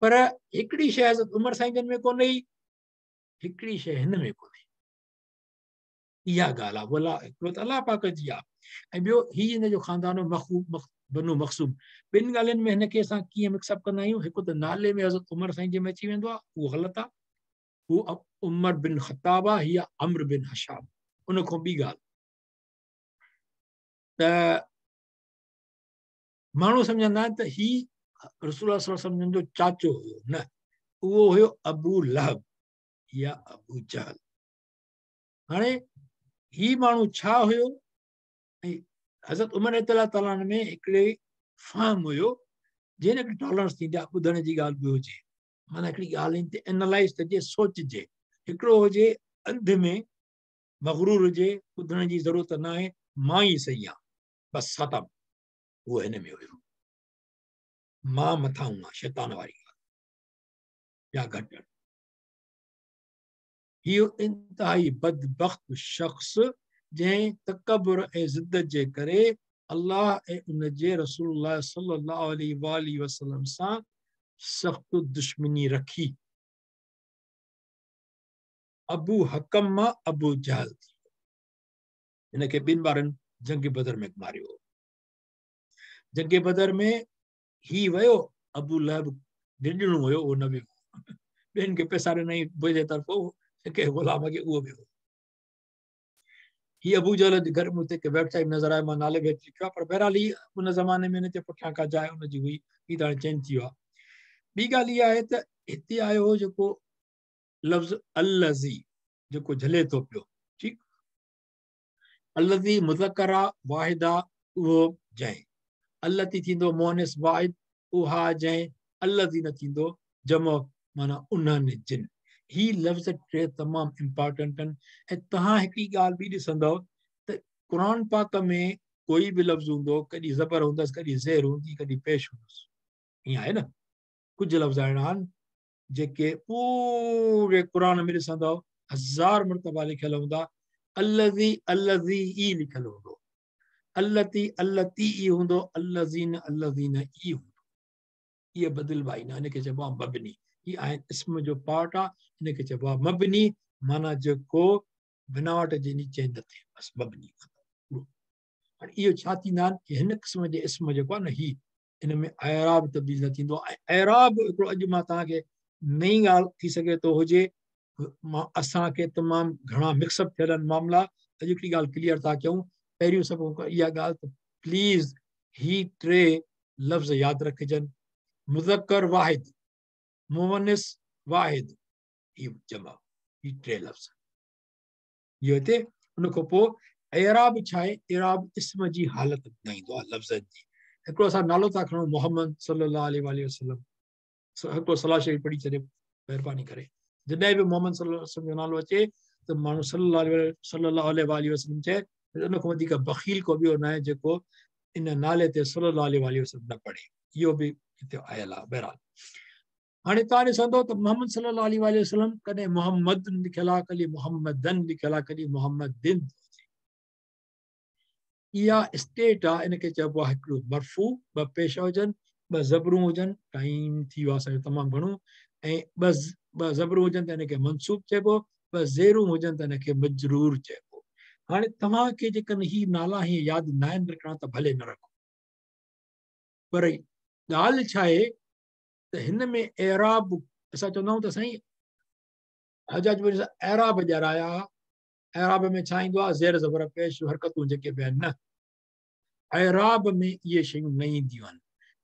पर हिकिड़ी शइ हज़रत उमर साईं जन में कोन हुई, हिकिड़ी शइ हिन में कोन्हे। इहा ॻाल्हि आहे, भला हिकिड़ो त अलाह पाक जी आहे, ऐं ॿियो हीउ हिन जो ख़ानदान हो बनु मख़सूम। ॿिनि ॻाल्हियुनि में हिनखे असां कीअं मिक्सअप कंदा आहियूं, हिकु त नाले में हज़रत उमर साईं जे में अची वेंदो आहे, उहो ग़लति आहे, उहो उमर बिन ख़ताब आहे, हीअ अम्र बिन हशाब। उन खां ॿी ॻाल्हि त माण्हू सम्झंदा आहिनि त हीउ रसूल सल्लल्लाहु जो चाचो हुयो, न, उहो हुयो अबू लहब या अबू जहल। हाणे हीउ माण्हू छा हुयो, ऐं हज़रत उमर रज़ी तआला में हिकिड़े फ़हम हुयो, जंहिं हिकिड़ी टॉलरेंस थींदी आहे, ॿुधण जी ॻाल्हि बि हुजे, माना हिकिड़ी ॻाल्हि ते एनालाइज़ कजे, सोचिजे। हिकिड़ो हुजे अंध में मग़रूर हुजे, ॿुधण जी ज़रूरत न आहे, मां ई सही आहियां, बसि ख़तमु। उहो हिन में हुयो, मां मथां आहियां, शैतान वारी ॻाल्हि या घटि। इहो इंतिहाई बदबख़्त शख़्स जंहिं तकबुर ऐं ज़िद जे करे अलाह ऐं उन जे रसूलुल्लाह सल्लल्लाहु अलैहि वसल्लम सां सख़्तु दुश्मनी रखी। अबू हकम मां अबू जहल थी वियो। हिनखे ॿिनि ॿारनि जंग बदर में मारियो। जंग बदर में ही वियो, अबू लहब ॾिढणो हुयो, उहो न वियो, ॿियनि खे पैसा ॾिनई मुंहिंजे तरफ़ों, कंहिं ग़ुलाम खे, उहो वियो। हीअ अबू जहल जे घर में हुते वेबसाइट नज़र आयो, मां नाले बि लिखियो आहे, पर बहरहाल हीअ उन ज़माने में हिन जे पुठियां का जाइ हुनजी हुई, हीअ त हाणे चेंज थी वियो आहे। ॿी ॻाल्हि इहा आहे त हिते आयो हो जेको लफ़्ज़ अल्लज़ी, जेको झले थो पियो, ठीकु, अल्लज़ी मुज़क्कर आहे, वाहिद आहे, उहो जंहिं, अल्लती थींदो मोनिस वाहिद, उहा जंहिं, अल्लज़ी न थींदो जमो, माना उन्हनि जिन। ही लफ़्ज़ टे तमामु इम्पोर्टेंट आहिनि। ऐं तव्हां हिकिड़ी ॻाल्हि बि ॾिसंदव त क़ुर पाक में कोई बि लफ़्ज़ हूंदो, कॾहिं ज़बर हूंदसि, कॾहिं ज़ेर हूंदी, कॾहिं पेश हूंदसि, ईअं आहे न। कुझु लफ़्ज़ अहिड़ा आहिनि जेके पूरे क़ुर में ॾिसंदव हज़ार मरतबा लिखियल हूंदा, अल्लज़ी अल्लज़ी ई लिखियल हूंदो, التي التي ई हूंदो, الذين الذين ई हूंदो। इहे बदिलबा ई न, हिनखे चइबो आहे मबनी। हीअ आहे इस्म जो पार्ट आहे, हिनखे चइबो आहे मबनी, माना जेको बनावट जे नीचे न थिए, बसि मबनी। हाणे इहो छा थींदा आहिनि की हिन क़िस्म जे इस्म जेको आहे न, हीअ इन में एराब तब्दील न थींदो। ऐं एराब हिकिड़ो अॼु मां तव्हांखे नई ॻाल्हि थी सघे थो हुजे, मां असांखे तमामु घणा मिक्सअप थियल आहिनि मामला। अॼु हिकिड़ी ॻाल्हि क्लियर था कयूं, पहिरियों सभु खां इहा ॻाल्हि त प्लीज़ ही टे लफ़्ज़ यादि रखिजनि, मुज़क्कर वाहिद, मुवनिस वाहिद, ही जमा, ही टे लफ़्ज़ इहो हिते। उनखां पोइ एराब छा आहे? एराब इस्म जी हालत ॿुधाईंदो आहे लफ़्ज़नि जी। हिकिड़ो असां नालो था खणूं मोहम्मद सल्लल्लाहु अलैहि वसल्लम, हिकिड़ो सलाह शरीफ़ पढ़ी छॾे महिरबानी करे। जॾहिं बि मोहम्मद सल्लल्लाहु अलैहि वसल्लम जो नालो अचे त माण्हू सल्लल्लाहु अलैहि वसल्लम चए, उन खां वधीक बख़ील को ॿियो न आहे जेको इन नाले ते सल्लल्लाहु अलैहि वसल्लम न पढ़े। इहो बि हिते आयल आहे। बहरहाल हाणे तव्हां ॾिसंदो त मोहम्मद सल्लल्लाहु अलैहि वसल्लम कॾहिं मोहम्मद लिखियलु आहे, कॾहिं मोहम्मदन लिखियलु आहे, कॾहिं मोहम्मदिन। इहा स्टेट आहे, इनखे चइबो आहे हिकिड़ो मरफ़ू, ॿ पेश हुजनि, ॿ ज़बरूं हुजनि, टाइम थी वियो आहे असांजो तमामु घणो, ऐं ॿ ज़बरूं हुजनि त हिनखे मनसूब चइबो, ॿ ज़ेरूं हुजनि त हिनखे मजरूर चइबो। हाणे तव्हांखे जेकॾहिं ही नाला हीअं यादि न आहिनि रखणा त भले न रखो, पर ॻाल्हि छा आहे त हिन में एराब असां चवंदा आहियूं त साईं हजाज एराब ॾियाराया। एराब में छा ईंदो आहे? ज़ेर ज़बर पेश हरकतूं जेके बि आहिनि न, एराब में इहे शयूं न ईंदियूं आहिनि।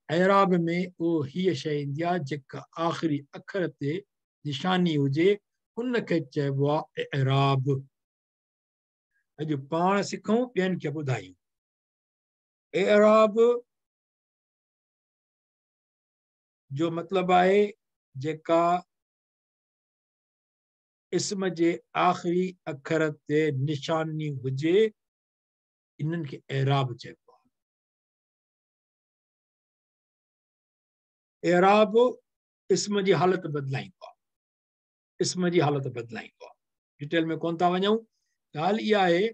एराब में उहो हीअ शइ ईंदी आहे जेका आख़िरी अखर ते निशानी हुजे, उनखे चइबो आहे एराब। अॼु पाण सिखूं, ॿियनि खे ॿुधायूं। एराब जो मतिलबु आहे जेका इस्म जे आख़िरी अखर ते निशानी हुजे, इन्हनि खे एराब चइबो आहे। एराब इस्म जी हालत बदिलाईंदो आहे, इस्म जी हालत बदिलाईंदो आहे। डिटेल में कोन था वञूं। ॻाल्हि इहा आहे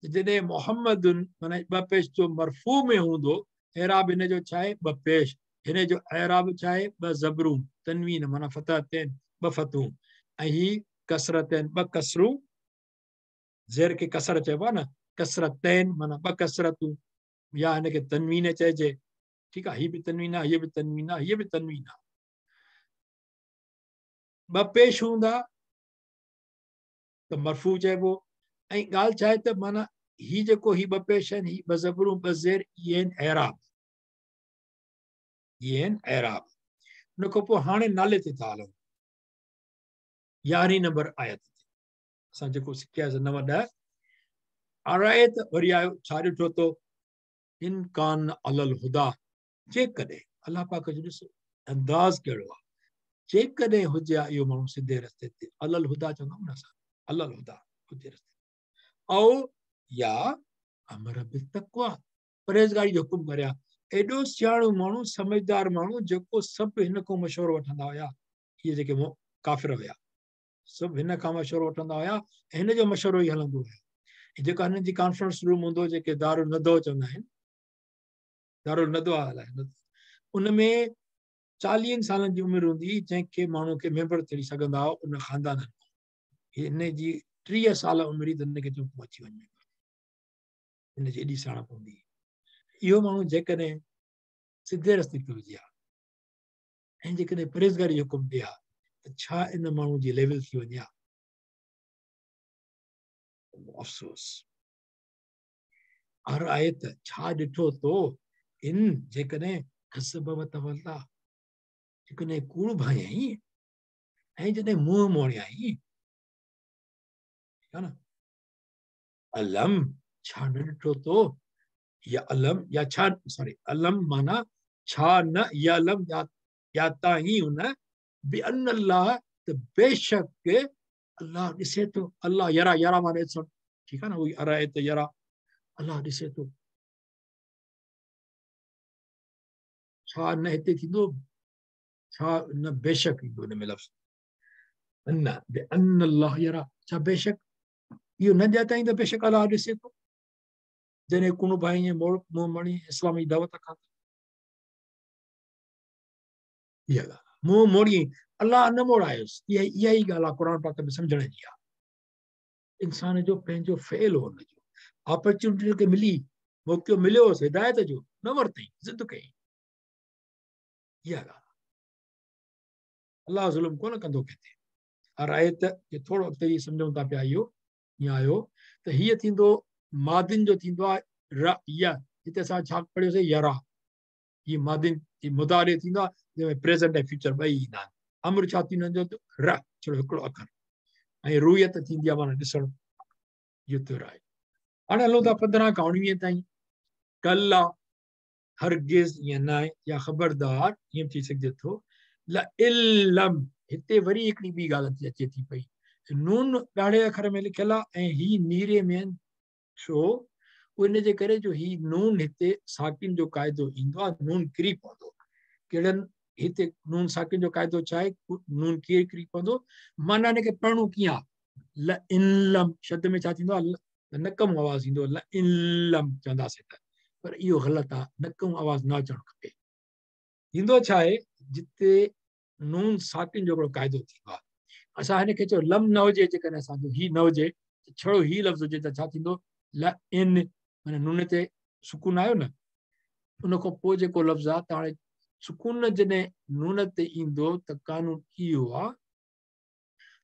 त जॾहिं मोहम्मदुन माना ॿ पेश जो मरफ़ू में हूंदो, एराब हिन जो छा आहे? ॿ पेश। हिन जो एराब छा आहे? ॿ ज़बरूं, तनवीन माना फतह तैन, ॿ फतूं, ऐं ही कसरतैन, ॿ कसरूं, ज़ेर खे कसर चइबो आहे न, कसरतैन माना ॿ कसरतूं, या हिनखे तनवीन चइजे। ठीकु आहे, हीअ बि तनवीन आहे, हीअ बि तनवीन आहे, हीअ बि तनवीन आहे। ॿ पेश हूंदा त मरफ़ू चइबो। ऐं ॻाल्हि छा आहे त माना ही जेको ही ॿ पेश आहिनि, ही ॿ ज़बरूं, ॿ ज़ेर, इहे आहिनि एराब, इहे आहिनि एराब। उनखां पोइ हाणे नाले ते था हलूं, 11 नंबर आयत ते असां जेको सिखियासीं 9 10 आरायत वरी आयो, छा ॾिठो तो? इन कान अलल हुदा, जेकॾहिं अलाह पाक जो ॾिसो अंदाज़ कहिड़ो आहे, जेकॾहिं हुजे इहो माण्हू सिधे रस्ते ते, अलल हुदा चवंदा आहियूं न असां, अलल हुदा हुजे रस्ते, ऐं या अमर बितक़वा, परहेज़गारी जो हुकुम करे। एॾो सियाणो माण्हू, समझदार माण्हू, जेको सभु हिन खां मशवरो वठंदा हुया, इहे जेके काफ़िर हुया सभु हिन खां मशवरो वठंदा हुया, हिन जो मशवरो ई हलंदो हुयो। जेका हिननि जी कॉन्फ्रेंस रूम हूंदो, जेके दारुल नदो चवंदा आहिनि, दारुल नदो आहे, उन में 40 सालनि जी उमिरि हूंदी जंहिंखे माण्हू खे मेंबर थी सघंदा हुआ उन ख़ानदाननि मां। हिन जी 30 साल उमिरि त हिनखे चऊं तूं अची वञ, हिन जी एॾी सियाणप हूंदी। इहो माण्हू जेकॾहिं सिधे रस्ते ते हुजे हा ऐं जेकॾहिं परहेज़गारी जो हुकुम ॾिए हा त छा इन माण्हू जी लेवल थी वञे हा? अफ़सोस। हर आयत छा ॾिठो तो इन जेकॾहिं कज़ब व तवल्ला, जेकॾहिं कूड़ भायाई ऐं जॾहिं मुंहुं मोड़ियाई, ठीकु आहे न। अलम छा न ॾिठो तो, या अलम या छा, सॉरी अलम माना छा न, या अलम या ताई हुन बि अन अल्लाह, त बेशक अल्लाह ॾिसे थो, अल्लाह यरा, यरा माना ॾिसण, ठीकु आहे न, उहो अराए त यरा, अल्लाह ॾिसे थो। छा न हिते थींदो, छा न बेशक ईंदो हिन में लफ़्ज़ अन बि अन अल्लाह यरा, छा बेशक इहो न ॼाताई त बेशक अल्लाह ॾिसे थो। जॾहिं कुण भाई ईअं मोड़ मुंहुं मणी इस्लामी दावत खां इहा ॻाल्हि मुंहुं मोड़ी अलाह न मोड़ायोसि। इहा इहा ई ॻाल्हि आहे क़ुर पाक में सम्झण जी आहे। इंसान जो पंहिंजो फ़ेल हो, हुनजो अपॉर्चुनिटी खे मिली, मौक़ो मिलियोसि हिदायत जो, न वरितई, ज़िद कई। इहा ॻाल्हि अलाह ज़ुल्म कोन कंदो कंहिं ते। हर आयत खे थोरो अॻिते ई सम्झूं था पिया। इहो ईअं आयो त हीअ थींदो मादिन जो थींदो आहे र य, हिते असां छा पढ़ियोसीं यरा, हीअ मादिन मुदारे थींदो आहे जंहिंमें प्रेज़ेंट ऐं फ्यूचर ॿई ईंदा आहिनि। अमर छा थींदो हुनजो र, छड़ो हिकिड़ो अखर, ऐं रुयत थींदी आहे माना ॾिसणु। इहो थियो आहे। हाणे हलूं था 15 खां 19 ताईं। कल आहे हरगिज़ ईअं न आहे, या ख़बरदार ईअं थी सघिजे थो। ल इलम, हिते वरी हिकिड़ी ॿी ॻाल्हि अचे थी पई। नून ॻाढ़े अखर में लिखियलु आहे ऐं ही नीरे में आहिनि। छो? उन जे करे जो ही नून हिते साकिन जो क़ाइदो ईंदो आहे, नून किरी पवंदो। कहिड़नि हिते नून साकिन जो क़ाइदो छा आहे? नून कीअं किरी पवंदो? माना हिनखे पढ़णो कीअं आहे? ल इलम शब्द में छा थींदो आहे? नकम आवाज़ ईंदो, ल इलम चवंदासीं त, पर इहो ग़लति आहे, नकम आवाज़ न अचणु खपे। थींदो छा आहे, जिते नून साकिन जो हिकिड़ो क़ाइदो थींदो आहे, असां हिनखे चयो लम न हुजे, जेकॾहिं असांजो ही न हुजे, छड़ो ही लफ़्ज़ हुजे त छा थींदो? ल इन, माना नून ते सुकून आयो न, उन खां पोइ जेको लफ़्ज़ आहे त हाणे सुकून जॾहिं नून ते ईंदो त कानून इहो आहे,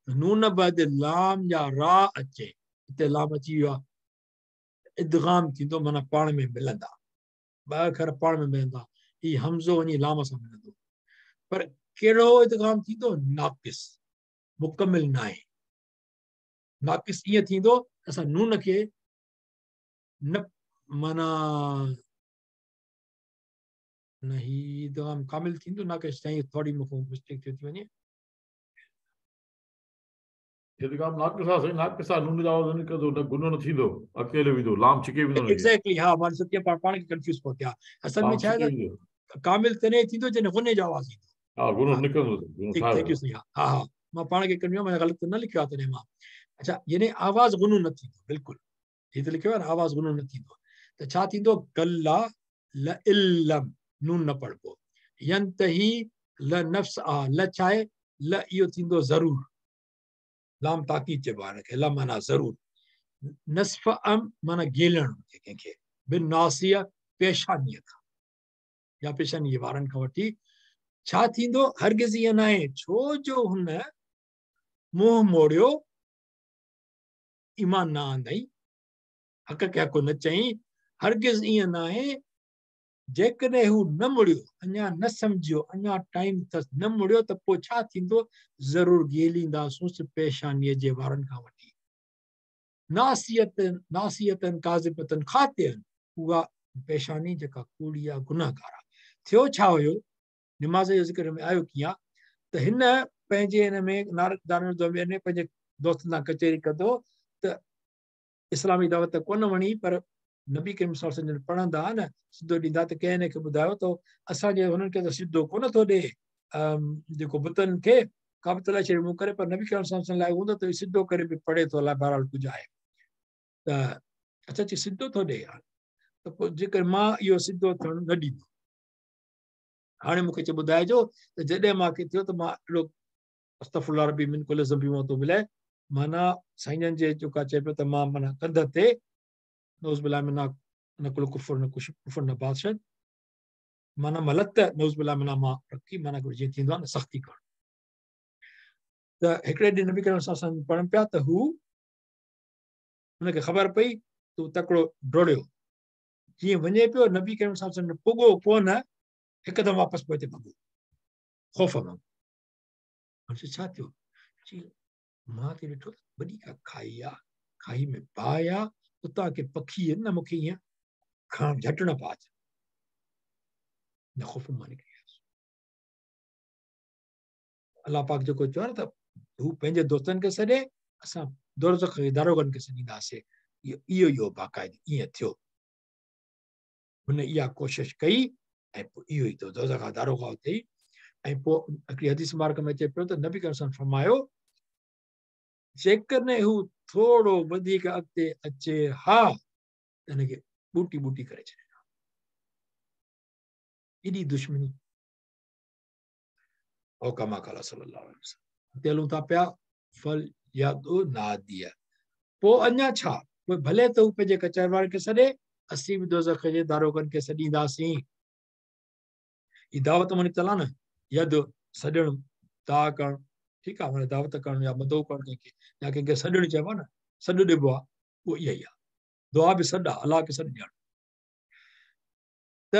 नून बाद लाम या रा अचे, हिते लाम अची वियो आहे, इदगाम थींदो, माना पाण में मिलंदा, ॿ अखर पाण में मिलंदा, हीअ हमज़ो वञी लाम सां मिलंदो। पर कहिड़ो इदगाम थींदो? नाक़िस, मुकमिल न आहे। नाक़िस ईअं थींदो असां नून खे न माना न ही इदगाम कामिल थींदो, नाक़िस। साईं थोरी मूंखां मिस्टेक थी थी वञे। इदगाम नाक़िस आहे साईं, नाक़िस आहे, नून जो आवाज़ निकिरंदो न, गुनो न थींदो, अकेले वेंदो, लाम छिके वेंदो। एग्ज़ैक्टली, हा, मां ॾिसो कीअं पाण खे कंफ्यूज़ पियो थियां। असल में छा आहे, कामिल तॾहिं थींदो जॾहिं गुने जो आवाज़ ईंदो। हा, गुनो निकिरंदो। Thank you साईं। हा हा, मां पाण खे कंफ्यूज़, मां ग़लति न लिखियो आहे तॾहिं मां। अच्छा, यानी आवाज़ गुनो न थींदो, बिल्कुलु हीअ त लिखियो आहे न, आवाज़ गुनो न थींदो त छा थींदो? कल्ला ल इलम, नून न पढ़िबो। यंतही ल नफ्स आ, ल छा आहे? ल इहो थींदो ज़रूर, लाम ताकीद चइबो आहे हिनखे, ल माना ज़रूर। नस्फ अम माना गेलणु कंहिंखे, बिन नासिया पेशानीअ खां या पेशानी जे वारनि खां वठी। छा थींदो? हरगिज़ ईअं न आहे, छो जो हुन मुंहुं मोड़ियो, ईमान न आंदई, हक़ खे हक़ न चयईं। हरगिज़ ईअं न आहे, जेकॾहिं हू न मुड़ियो, अञा न सम्झियो, अञा टाइम अथसि, न मुड़ियो त पोइ छा थींदो? ज़रूरु गेलींदासूंसि पेशानीअ जे वारनि खां वठी। नासियत, नासियतन काज़िबतन ख़ातियन, उहा पेशानी जेका कूड़ी आहे, गुनाहगार आहे। थियो छा हुयो? निमाज़ जो ज़िक्र में आयो कीअं त हिन पंहिंजे हिन में में पंहिंजे दोस्तनि सां कचहरी कंदो त इस्लामी दावत कोन वणी, पर नबी करीम सल्लल्लाहु अलैहि वसल्लम पढ़ंदा न, सिधो ॾींदा, त कंहिं हिनखे ॿुधायो त असांजे हुननि खे त सिधो कोन थो ॾे, जेको बुतनि खे काबतुल्लाह शरीफ़ मुंहुं करे, पर नबी करीम सल्लल्लाहु अलैहि वसल्लम लाइ हूंदो त सिधो करे बि पढ़े थो, अलाए बहरहाल कुझु आहे त अच्छा ची सिधो थो ॾे हाणे, त पोइ जेकर मां इहो सिधो थियणु न ॾींदो, हाणे मूंखे चए ॿुधाइजो त जॾहिं मूंखे थियो त मां अहिड़ो अस्तग़फिरुल्लाह रब्बी मिन कुल्लि ज़ंबि व अतूबु इलैह, माना साईं जन जे जेका चए पियो त मां माना कंध ते नौज़ बिल्लाह मिना न कुल कुफुर न कुफुर न बादशाह, माना मलत नौज़ बिल्लाह मिना मां रखी, माना जीअं थींदो आहे न सख़्ती करणु। त हिकिड़े ॾींहुं नबी करीम सल्लल्लाहु अलैहि वसल्लम पढ़नि पिया त हू हुनखे ख़बर पई त हू तकिड़ो ड्रोड़ियो, जीअं वञे पियो नबी करीम सल्लल्लाहु अलैहि वसल्लम पुॻो कोन, हिकदमि वापसि पोइ ते भॻो ख़ौफ़ मां। छा थियो? मां त ॾिठो वॾी का खाई आहे, खाई में बाहि आहे, उतां के पखी आहिनि न, मूंखे ईअं खणु झटि न पिया अचनि, न ख़ौफ़ मां निकिरी आयुसि। अलाह पाक जेको चयो आहे न त हू पंहिंजे दोस्तनि खे सॾे, असां दोज़ख जे दारोगनि खे सॾींदासीं। इहो इहो बाक़ाइदे ईअं थियो। हुन इहा कोशिशि कई ऐं पोइ इहो ई थियो, दोज़ख जा दारोगा थियई। ऐं पोइ हिकिड़ी हदीस मुबारक में अचे पियो त नबी करीम फरमायो, जेकॾहिं हू थोरो वधीक अॻिते अचे हा त हिनखे ॿूटी ॿूटी करे छॾे। एॾी दुश्मनी। औ कमा क़ाल सल्लल्लाहु अलैहि वसल्लम। हिते हलूं था पिया फल यादो नादिया। पोइ अञा छा, पोइ भले त हू पंहिंजे कचहरी वारनि खे सॾे, असीं बि दोज़ख जे दारोगनि खे सॾींदासीं। हीअ दावत मां निकितल आहे न, यद सॾणु, दा करणु, ठीकु आहे, माना दावत करणु या मदो करणु कंहिंखे, या कंहिंखे सॾणु चइबो आहे न, सॾु ॾिबो आहे, उहो इहा ई आहे। दुआ बि सॾु आहे, अलाह खे सॾु ॾियणु। त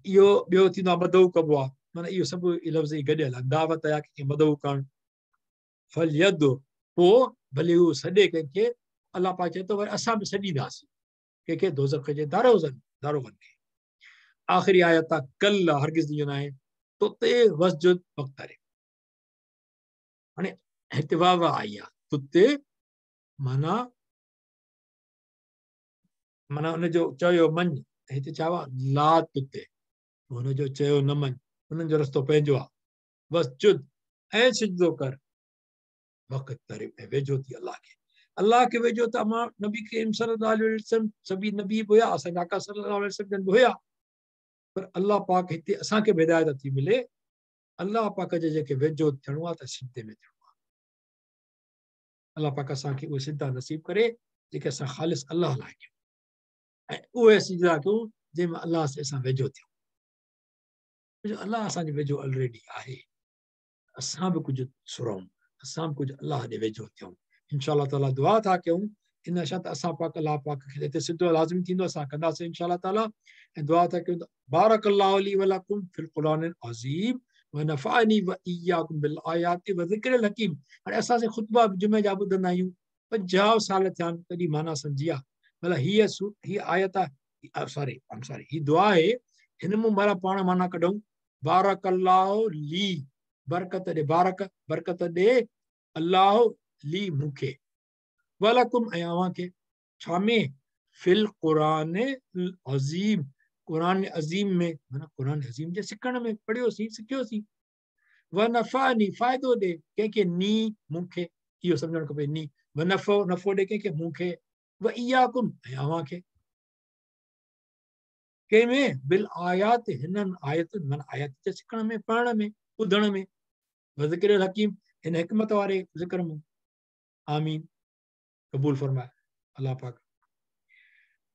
इहो ॿियो थींदो आहे मदऊ कबो आहे, माना इहो सभु लफ़्ज़ ई गॾियल आहे, दावत या कंहिंखे मदऊ करणु। फल यद, पोइ भले हू सॾे कंहिंखे, अलाह पाक चए थो वरी असां बि सॾींदासीं कंहिंखे, दोज़ख जे दारोगनि दारोगनि खे। आख़िरी आयत आहे कल हरगिज़ इहो न आहे, तुते वसजुद वक़्तरे। हाणे हिते वाह वाह आई आहे, तुते माना माना हुनजो चयो मञ, हिते छा आहे ला तुते, हुनजो चयो न मञ, हुननि जो रस्तो पंहिंजो आहे। वसजुद ऐं सिजदो कर, वक़्त ऐं वेझो थी अलाह खे। अलाह खे वेझो त मां नबी करीम सल्लल्लाहु अलैहि वसल्लम सभई नबी बि हुया, असांजा आका सल्लल्लाहु अलैहि वसल्लम जन बि हुया, पर अलाह पाक हिते असांखे बि हिदायत थी मिले, अलाह पाक जे जेके वेझो थियणो आहे त सिजदे में थियणो आहे। अलाह पाक असांखे उहे सिजदा नसीब करे जेके असां ख़ालिस अलाह लाइ कयूं, ऐं उहे सिजदा कयूं जंहिंमें अलाह सां असां वेझो थियूं। अलाह असांजे वेझो ऑलरेडी आहे, असां बि कुझु सुरूं, असां बि कुझु अलाह ॾे वेझो थियूं। इंशा ताला दुआ था कयूं इन शा त असां पाक अलाह पाक खे हिते सिधो लाज़िमी थींदो, असां कंदासीं इंशा ताला। ऐं दुआ था कयूं बारक अल्लाहु ली व लकुम फिल क़ुरानिल अज़ीम व नफ़अनी व इय्याकुम बिल आयाति व ज़िक्रिल हकीम। हाणे असां से ख़ुतबा जुमे जा ॿुधंदा आहियूं, 50 साल थिया आहिनि, कॾहिं माना सम्झी आहे? भला हीअ हीअ आयत आहे, सॉरी I am sorry, हीअ दुआ आहे, हिन मां भला पाण माना कढूं। बारक अल्लाहु ली, बरकत ॾे, बारक बरकत ॾे, अल्लाह ली मूंखे, वलकुम ऐं अव्हांखे, छा में? फिल क़ुरान अज़ीम, क़ुरान अज़ीम में, माना क़ुरान अज़ीम जे सिखण में पढ़ियोसीं, सिखियोसीं। व नफ़ानी, फ़ाइदो ॾे कंहिंखे? नी मूंखे, इहो सम्झणु खपे, नी व नफ़ो, नफ़ो ॾे कंहिंखे? मूंखे। व इयाकुम ऐं अव्हांखे, कंहिंमें? बिल आयात, हिननि आयतुनि, माना आयत जे सिखण में, पढ़ण में, ॿुधण में। व ज़िक्र हकीम, हिन हिकमत वारे ज़िक्र में। आमीन, क़बूल फरमाए अलाह पाक।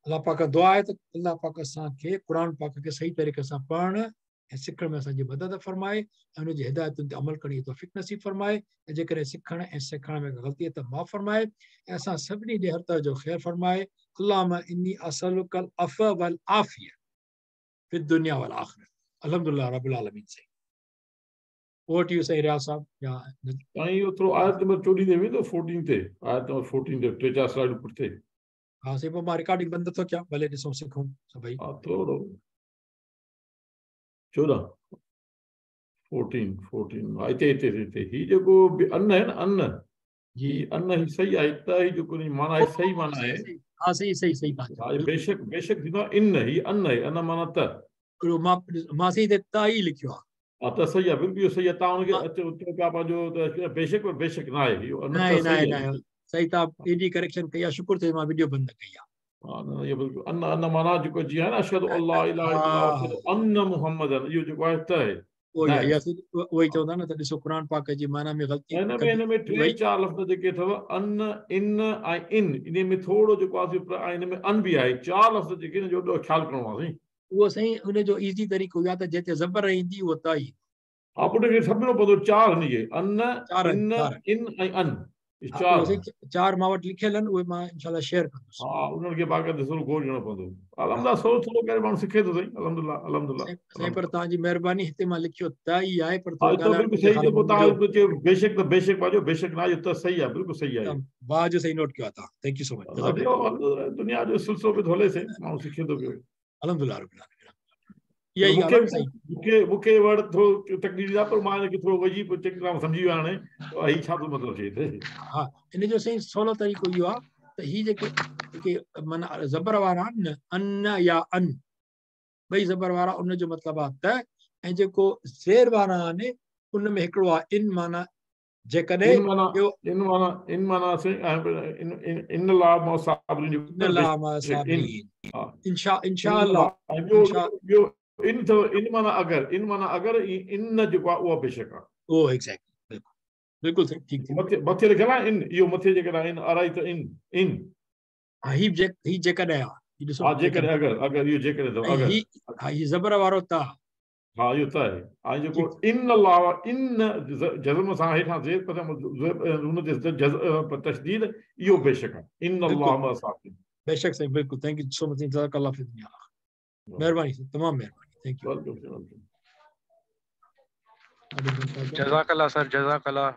अलाह पाक दुआ आहे त अलाह पाक असांखे क़ुरान पाक खे सही तरीक़े सां पढ़ण ऐं सिखण में असांजी मदद फरमाए, ऐं हुनजी हिदायतुनि ते अमल करण जी तौफ़ीक़ नसीब फरमाए, ऐं जेकॾहिं सिखण ऐं सेखारण में ग़लती आहे त माफ़ फरमाए, ऐं असां सभिनी ॾे हर तरह जो ख़ैर फरमाए। अल्लाहुम्मा इन्नी असअलुकल अफ़ वल आफ़िया फ़िद दुनिया वल आख़िरत। अल्हम्दुलिल्लाह रब्बिल आलमीन। सही ओवर टू you साईं रियाज़ साहब। या साईं इहो थोरो आयत नंबर 14 ते वेंदो, 14 ते, आयत नंबर 14 ते 3-4 स्लाइड पुठिते। हा साईं, पोइ मां रिकॉर्डिंग बंदि थो कयां, भले ॾिसूं सिखूं सभई। हा थोरो 14 14 14, हा हिते हिते हिते ही जेको बि अन आहे न, अन जी, अन ही सही आहे, त ही जेको इन माना आहे, सही माना आहे। हा सही सही सही ॻाल्हि आहे। बेशक बेशक थींदो आहे इन, ही अन आहे, अन माना त। मां मां सही हिते त ई लिखियो आहे। हा त सही आहे, बिल्कुलु इहो सही आहे। तव्हां हुनखे अचो चओ पिया पंहिंजो त बेशक बेशक न आहे इहो, अन न त सही आहे आहे। सही, तव्हां एॾी करेक्शन कई आहे, शुक्र थिए मां वीडियो बंदि न कई आहे। हा न, इहो बिल्कुलु अन अन माना जेको जीअं आहे न, अशहदु अल्ला इलाहा इल्लल्लाह, अशहदु अन्न मुहम्मदन, इहो जेको आहे त आहे। उहो ई आहे, उहो ई चवंदा न त ॾिसो क़ुरान पाक जी माना में ग़लती हिन में 3-4 लफ़्ज़ जेके अथव, अन, इन ऐं इन, इन में थोरो जेको आहे हिन में अन बि आहे, 4 लफ़्ज़ जेके हिन जो ख़्यालु करिणो आहे साईं। उहो साईं हुनजो ईज़ी तरीक़ो इहो आहे त जिते ज़बर ईंदी उहो त ई। हा पोइ हुनखे सम्झणो पवंदो, 4 हिन जे, अन, इन, इन ऐं अन, चार चार मां वटि लिखियल आहिनि, उहे मां इंशाअल्लाह शेयर कंदुसि। हा उन्हनि खे बाक़ाइदे थोरो गौर ॾियणो पवंदो। अल्हम्दुलिल्लाह थोरो थोरो करे माण्हू सिखे थो साईं, अल्हम्दुलिल्लाह अल्हम्दुलिल्लाह। साईं पर तव्हांजी महिरबानी, हिते मां लिखियो त ई आहे, पर बिल्कुलु सही चयो, पोइ तव्हां चयो बेशक त बेशक पंहिंजो बेशक न आहे, त सही आहे, बिल्कुलु सही आहे। वाह जो सही नोट कयो आहे तव्हां, thank you so much. दुनिया जो सिलसिलो पियो थो हले साईं, माण्हू सिखे थो पियो। अल्हम्दुलिल्लाह रब्बिल आलमीन। मूंखे वर्ड थोरो तकलीफ़ आहे, पर मां हिनखे थोरो वञी पोइ चङी तरह सम्झी वियो हाणे हीउ छा थो मतिलबु थिए हिते। हा इन जो साईं सवलो तरीक़ो इहो आहे त हीअ जेके जेके माना ज़बर वारा आहिनि न, अन या अन, ॿई ज़बर वारा, उन जो मतिलबु आहे त, ऐं जेको ज़ेर वारा आहिनि उन में हिकिड़ो आहे इन माना जेकॾहिं इन माना इन माना इन माना इन अल्लाह मा साबिरीन इन अल्लाह मा साबिरीन इंशा इंशाअल्लाह ॿियो इन अथव इन माना अगरि इन माना अगरि इन जेको आहे उहा बेशक आहे। उहो एग्ज़ैक्टली बिल्कुल बिल्कुल ठीक मथे मथे लिखियलु आहे इन इहो मथे जेकॾहिं इन अराई त इन इन हा ही जे ही जेकॾहिं आहे ॾिसो हा जेकॾहिं अगरि अगरि इहो जेकॾहिं अथव अगरि ही हा ही ज़बर वारो ता हा इहो त आहे ऐं जेको इन अल्लाह इन जज़म सां हेठां ज़ेर पर हुन ते तशदीद इहो बेशक आहे इन अल्लाह मा साबिरीन बेशक सही बिल्कुल thank you so much जज़ाकल्लाह फ़ी दुनिया मेहरबानी तमाम मेहरबानी thank you welcome जज़ाकल्लाह सर जज़ाकल्लाह।